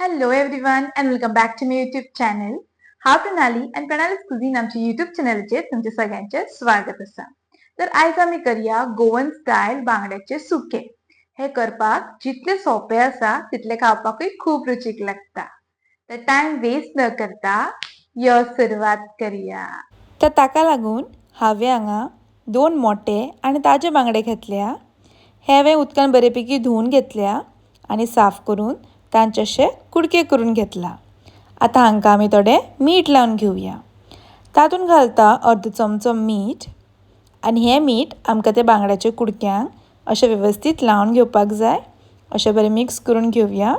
Hello everyone and welcome back to my YouTube channel. हांव प्रणाली आनी प्रणाली's cuisine आमच्या YouTube चॅनलाचेर तुमचे सगळ्यांचे स्वागत आसा. तर आयज आमी करया गोवन स्टायल बांगड्याचे सुके. हे करपाक जितले सोपे आसा तितले खावपाकूय खूब रुचीक लागता. तर टायम वेस्ट न करता यो सुरवात करया. तर ताका लागून हांवें हांगा 2 मोठे आनी ताजे बांगडे घेतल्या. हे हांवें उदकान बरेपैकी धुवन घेतल्या आनी साफ करून तांचे अशे कुडके करून घेतला. आतां हांकां आमी थोडें मीठ लावन घेवया. तातूंत घालता अर्द चमचो मीठ आनी हें मीठ आमकां त्या बांगड्याच्या कुडक्यांक अशें वेवस्थीत लावन घेवपाक जाय. अशें बरें मिक्स करून घेवया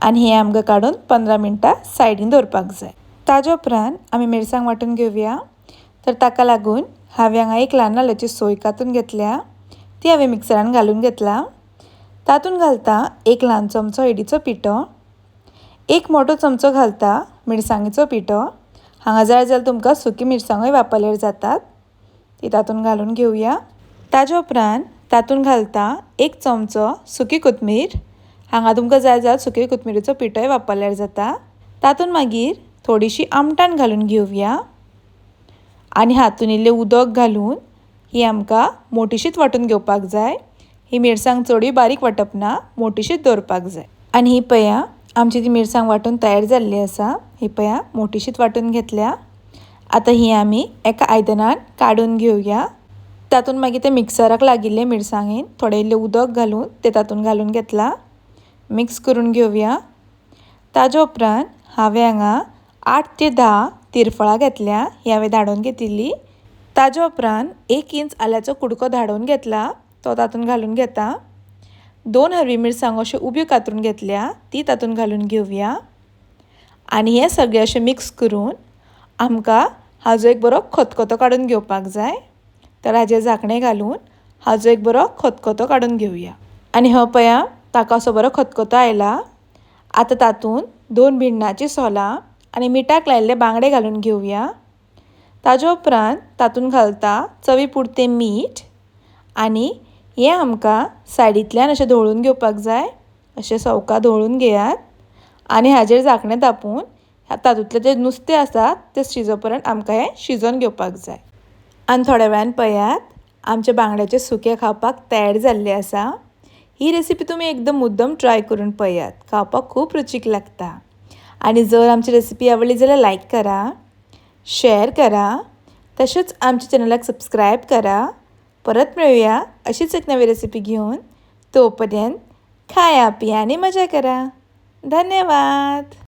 आनी हें आमकां काडून 15 मिनटां सायडीन दवरपाक जाय. ताज्या उपरांत आमी मिरसांग वांटून घेवया. तर ताका लागून हांवें हांगा एक ल्हान नाल्लाची सोय कातून घेतल्या, ती हांवें मिक्सरान घालून घेतला. तातूंत घालता एक ल्हान चमचो हळदीचो पिठो, एक मोठो चमचो घालता मिरसांगेचो पिठो. हांगा जाय जाल्यार तुमकां सुकी मिरसांगोय वापरल्यार जातात, ती तातूंत घालून घेवया. ताज्या उपरांत तातूंत घालता एक चमचो सुकी कोथमीर. हांगा तुमकां जाय जाल्यार सुकी कोथमिरीचो पिठोय वापरल्यार जाता. तातूंत मागीर थोडीशी आमटाण घालून घेवया आनी हातूंत इल्लें उदक घालून ही आमकां मोटीशीच वांटून घेवपाक जाय. ही मिरसांग चडूय बारीक वांटप ना, मोटीशीच दवरपाक जाय. आनी ही पया आमची ती मिरसांग वांटून तयार जाल्ली आसा. ही पया मोटीशीच वांटून घेतल्या. आतां ही आमी एका आयदनान काडून घेवया. तातूंत मागीर ते मिक्सराक लागिल्ले मिरसांगेन थोडें इल्लें उदक घालून ते तातूंत घालून घेतला, मिक्स करून घेवया. ताज्या उपरांत हांवें हांगा 8 ते 10 तिरफळां घेतल्या, ही हांवें धाडोवन घेतिल्ली. ताज्या उपरांत 1 इंच आल्याचो कुडको धाडोवन घेतला, तो तातूंत घालून घेता. 2 हरवी मिरसांगो अश्यो उब्यो कातरून घेतल्या, ती तातूंत घालून घेवया. आनी हें सगळें अशें मिक्स करून आमकां हाजो एक बरो खतखतो काडून घेवपाक जाय. तर हाजेर झाकणें घालून हाजो एक बरो खतखतो काडून घेवया. आनी हो पया ताका असो बरो खतखतो आयला. आतां तातूंत 2 भिण्णाचीं सोलां आनी मिठाक लायिल्ले बांगडे घालून घेवया. ताज्या उपरांत तातूंत घालता चवी पुरतें मीठ आनी हें आमकां सायडींतल्यान अशें धवळून घेवपाक जाय. अशें सवका धवळून घेयात आनी हाजेर झाकणें धांपून तातूंतलें जें नुस्तें आसा तें शिजो पर्यंत आमकां हें शिजोवन घेवपाक जाय. आनी थोड्या वेळान पळयात आमचें बांगड्याचें सुकें खावपाक तयार जाल्लें आसा. ही रेसिपी तुमी एकदम मुद्दम ट्राय करून पळयात, खावपाक खूब रुचीक लागता. आनी जर आमची रेसिपी आवडली जाल्यार लायक करा, शेअर करा, तशेंच आमच्या चॅनलाक सबस्क्रायब करा. परत मेळुया अशीच एक नवी रेसिपी घेवन. तो पर्यंत खाया पिया आनी मजा करा. धन्यवाद.